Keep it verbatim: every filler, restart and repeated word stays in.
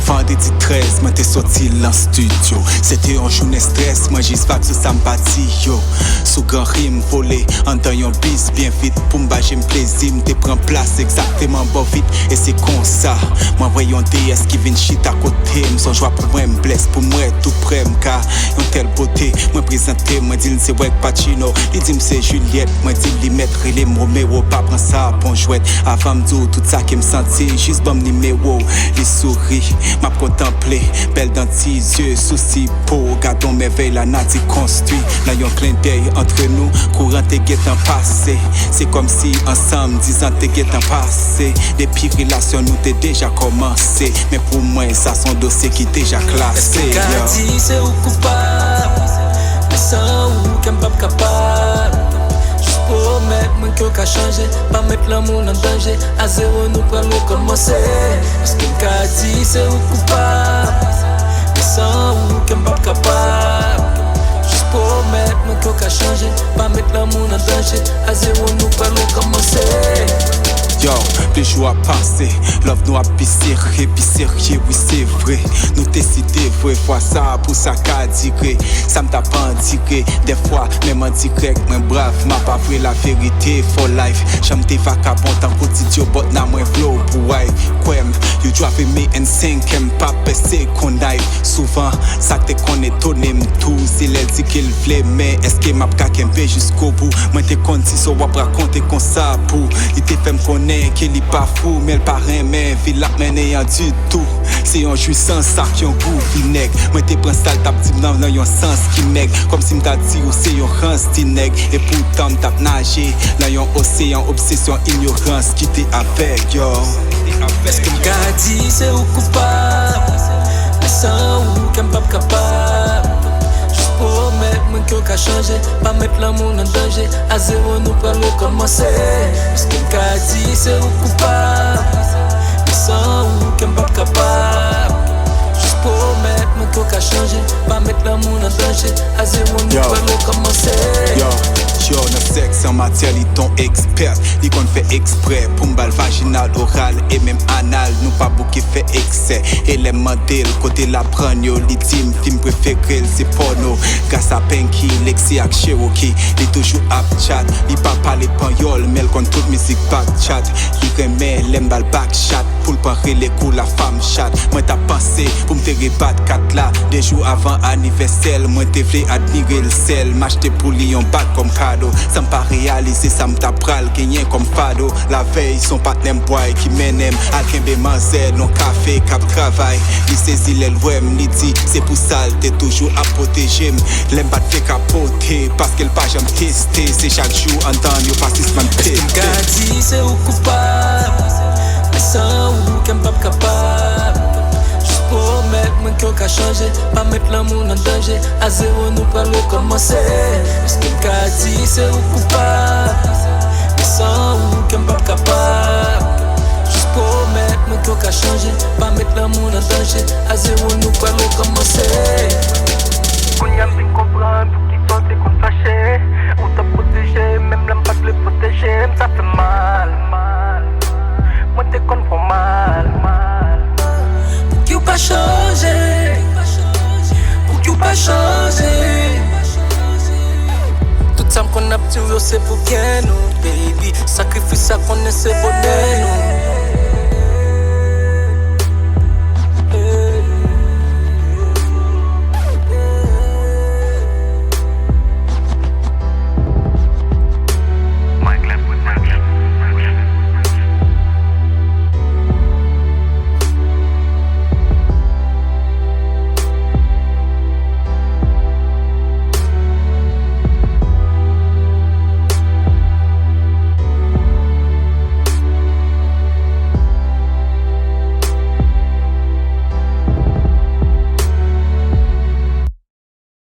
Vandredi trèz, mwen te soti lan estidyo. Se te yon jounen estrès, mwen jis vag sou sa m pa di yo. Sou gran rim vole anndan yon bis byen vit pou m ba je m plezi. M te pran plas egzakteman bò vit, e se konsa mwen wè yon deyès ki vin chita kote m. S on jwa pou mwen, m blès pou m wè tou prè m ka yon tèl bote. Mwen prezante, mwen di l se wèk Pacino. Li di m se Juliet, mwen di l li mèt rele m Romeo. Pa pran sa pou yon jwèt. Avan m di w tout sa ke m santi, jis ban m nimewo. Li souri, m ap kontanple bèl dan ti zye, sousi po. Gad on mèvèy lanati konstwi nan yon klendèy antre nou. Kouran te gentan pase, se kòmsi ansanm dizan te gentan pase. Depi relasyon nou te deja kòmanse, men pou mwen sa s on dosye ki deja klase. Èske m ka di se ou koupab? Men san ou, kè m p ap kapab. Jis pwomèt mwen ke w ka chanje. Pa met lanmou nan danje. A zewo nou pral rekòmanse. Èske m ka di se ou koupab? Men san ou, kè m p ap kapab. Jis pwomèt mwen ke w ka chanje. Pa met lanmou nan danje. A zewo nou pral rekòmanse. Yo, plis jou ap pase, love nou ap pi serye, pi serye, wi se vre. Nou te site vre, fwa sa pou sa ka dire. Sa m t ap andire, dèfwa, menm an dirèk, mwen brav, m ap avwe laverite for life. Jan m te vakabon tankou Didyo, but now mwen vle w pou wife. Kwè m, you driving me insane, kè m p ap pèse kon knife. Souvan, sa k te konn etone m tou, se lè l di ke l vle, men èske m ap ka kenbe jiskobou? Mwen te konn di sa w ap rakonte konsa pou. Li te fè m konnen ke li pa fou, men l pa renmen vi l ap mennen an ditou. Se yon jwisans ak yon gou vinèg. Mwen te pran sa l t ap di m nan, nan yon sans ki mèg, kòmsi m ta di w se yon rans ti nèg. E poutan m t ap naje nan yon oseyan obsesyon inyorans ki te avèg, yo. Èske m ka di se ou koupab? Men san ou, kè m p ap kapab. Jis pwomèt mwen ke w ka chanje. Pa met lanmou nan danje. A zewo nou pral rekòmanse. Èske m ka di se ou koupab? Men san ou, kè m p ap kapab. Jis pwomèt mwen ke w ka chanje. Pa met lanmou nan danje. A zewo nou pral rekòmanse. Yo, yo, nan sèks an matyè li t on ekspè. Li konn fè eksprè pou m ba l vajinal, oral e menm anal. Nou pa bouke fè eksè. E lè m mande l kote l aprann yo, li di m fim prefere l se pòno. Gras a Panky, Lexi ak Cherokee, li toujou ap tchat. Li pa pale panyòl, men l konn tout mizik back chat. Li renmen lè m ba l back chat, pou l pran rele kou la femme chat. Mwen t ap panse pou m te rebat kat la. De jou avan anivèsè l, mwen te vle admire l sèl. M achte pou li yon bag kòm kado, san m pa reyalize sa m ta pral genyen kòm fado. Lavèy, s on patnè m bway ki mennen m al kenbe manzè nan yon kafe k ap travay. Li sezi lè l wè m, li di se pou sa l te toujou ap pwoteje m. Lè m pa t fè kapote, paske l pa janm teste. Se chak jou anndan yo pa sispann pete. Èske m ka di se ou koupab? Men san ou, kè m p ap kapab. Jis pwomèt mwen ke w ka chanje. Pa met lanmou nan danje. A zewo nou pral rekòmanse. Èske m ka di se ou koupab? Men san ou, kè m p ap kapab. Jis pwomèt mwen ke w ka chanje. Pa met lanmou nan danje. A zewo nou pral rekòmanse. Kounye a m vin konprann poukisa w te konn fache. Ou t ap pwoteje m, menm lè m pa t vle pwoteje m, sa fè mal. Mwen te konn pran mal. Pouki w pa chanje? Pouki w pa chanje? Tout sa m konn ap di w yo se pou kè nou, baby. Sakrifis sa konnen se bonè nou.